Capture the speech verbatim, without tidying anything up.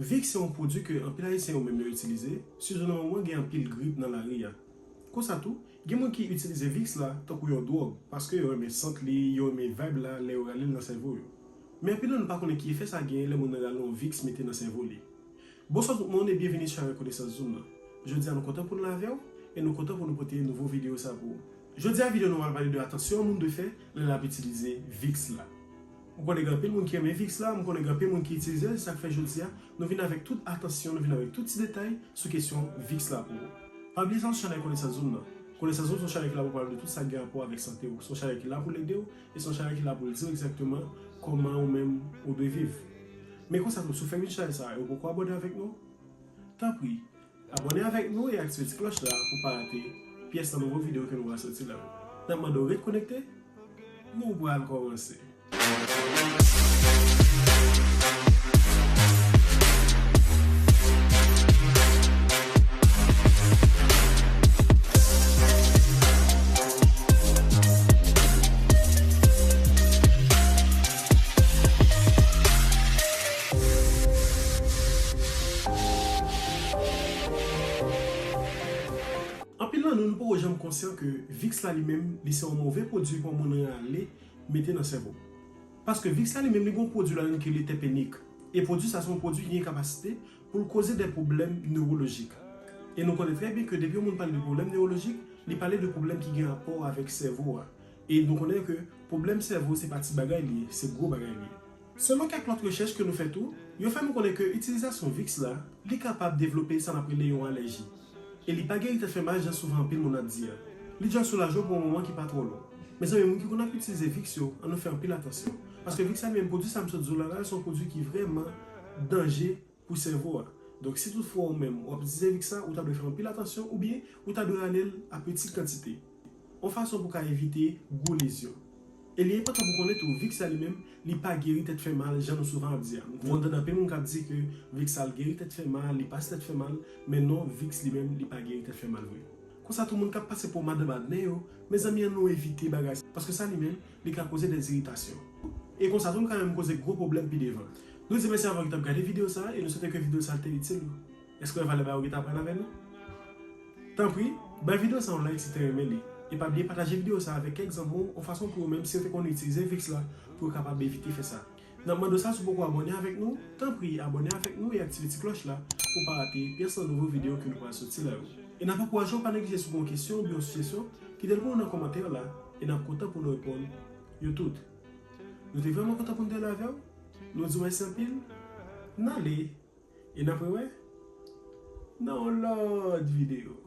Vicks se yon pwodui ke anpil Ayisyen yo menm yo itilize, sitou nan moman gen anpil grip nan lari a. Konsa tou, gen moun ki itilize Vicks la tankou yon dwòg, paske yo renmen sant li, yo renmen vibe la lè yo rale l nan sèvo yo. Men anpil nan nou pa konnen ki efè sa genyen lè moun nan rale yon Vicks mete nan sèvo li. Bonswa tout moun e byenvini sou chanèl Konesans Zoom nan. Jodi a nou kontan pou nou la avè w e nou kontan pou nou pote nouvo videyo sa pou ou. Jodi a videyo nou pral pale de atansyon yon moun dwe fè lè l ap itilize Vicks la. M konnen gen anpil moun ki renmen Vicks la, m konnen gen anpil moun ki itilize l, se sa k fè jodi a nou vin avèk tout atansyon, nou vin avèk tout ti detay sou kesyon Vicks la pou ou. Pa bliye sa, se chanèl Konesans Zoom nan. Konesans Zoom se yon chanèl ki la pou pale de tout sa k gen rapò avèk sante w. Se yon chanèl ki la pou l ede w e se yon chanèl ki la pou l di w egzakteman kòman ou menm ou dwe viv. Men konsa tou, si w fèk vin chanèl sa a e ou poko abòne avèk nou, tanpri, abòne avèk nou e aktive ti klòch la pou w pa rate pyès nan nouvo videyo ke nou pral soti la yo. N ap mande w ret konekte, nou pral kòmanse. Anpil nan nou, nou poko janm konsyan ke Vicks la li menm, li se yon move pwodui pou yon moun rale mete nan sèvo. Paske Vicks la li menm, li gen yon pwodui ladan l ki rele tèpenik. E pwodui sa se yon pwodui ki gen kapasite pou l koze de pwoblèm newolojik. E nou konnen trè byen ke depi yon moun pale de pwoblèm newolojik, li pale de pwoblèm ki gen rapò avèk sèvo a. E nou konnen ke pwoblèm sèvo se pa ti bagay li ye, se gwo bagay li ye. Selon kèk lòt rechèch ke nou fè tou, yo fè nou konnen ke itilizasyon Vicks la, li kapab devlope sa n ap rele yon alèji. E li pa geri tèt fè mal jan souvan anpil moun ap di a. Li dwe soulaje w pou yon moman ki pa twò lon. Mezanmi, moun ki konn ap itilize Vicks yo, ann nou fè anpil atansyon. Paske Vicks la li menm, pwodui sa m sot di w la la, se yon pwodui ki vrèman danje pou sèvo a. Donk, si toutfwa ou menm w ap itilize Vicks sa, ou ta dwe fè anpil atansyon oubyen ou ta dwe rale l a peti kantite, yon fason pou w ka evite gwo lezyon. E li enpòtan pou w konnen tou, Vicks la li menm, li pa geri tèt fè mal, jan nou souvan ap di a. Nou konn tande anpil moun k ap di ke Vicks la l geri tèt fè mal, li pase tèt fè mal, men non, Vicks li menm, li pa geri tèt fè mal vre. Konsa tou, moun k ap pase po madanm ak nen yo, mezanmi, ann nou evite bagay sa, paske sa li menm, li ka koze dèziritasyon. E konsa tou, l ka menm koze gwo pwoblèm pi devan. Nou di mèsi avè w ki t ap gade videyo sa a e nou swete ke videyo sa a te itil ou. Èske w wè valè bagay ou gentan aprann avè nou? Tanpri, bay videyo sa a yon like si w te renmen li. E pa bliye pataje videyo sa a avèk kèk zanmi w, yon fason pou yo menm, si yo te konn itilize Vicks la, pou yo kapab evite fè sa. N ap mande w sa, si w poko abòne avèk nou, tanpri abòne avèk nou e aktive ti klòch la pou w pa rate pyès nan nouvo videyo ke nou pral soti la yo. E n ap ankouraje w pa neglije si w gen yon kesyon oubyen yon sijesyon, kite l pou nou nan kòmantè la e n ap kontan pou nou reponn yo tout. Nou te vrèman kontan pou n te la avè w. Nou di w mèsi anpil. N ale. E n ap rewè nan yon lòt videyo.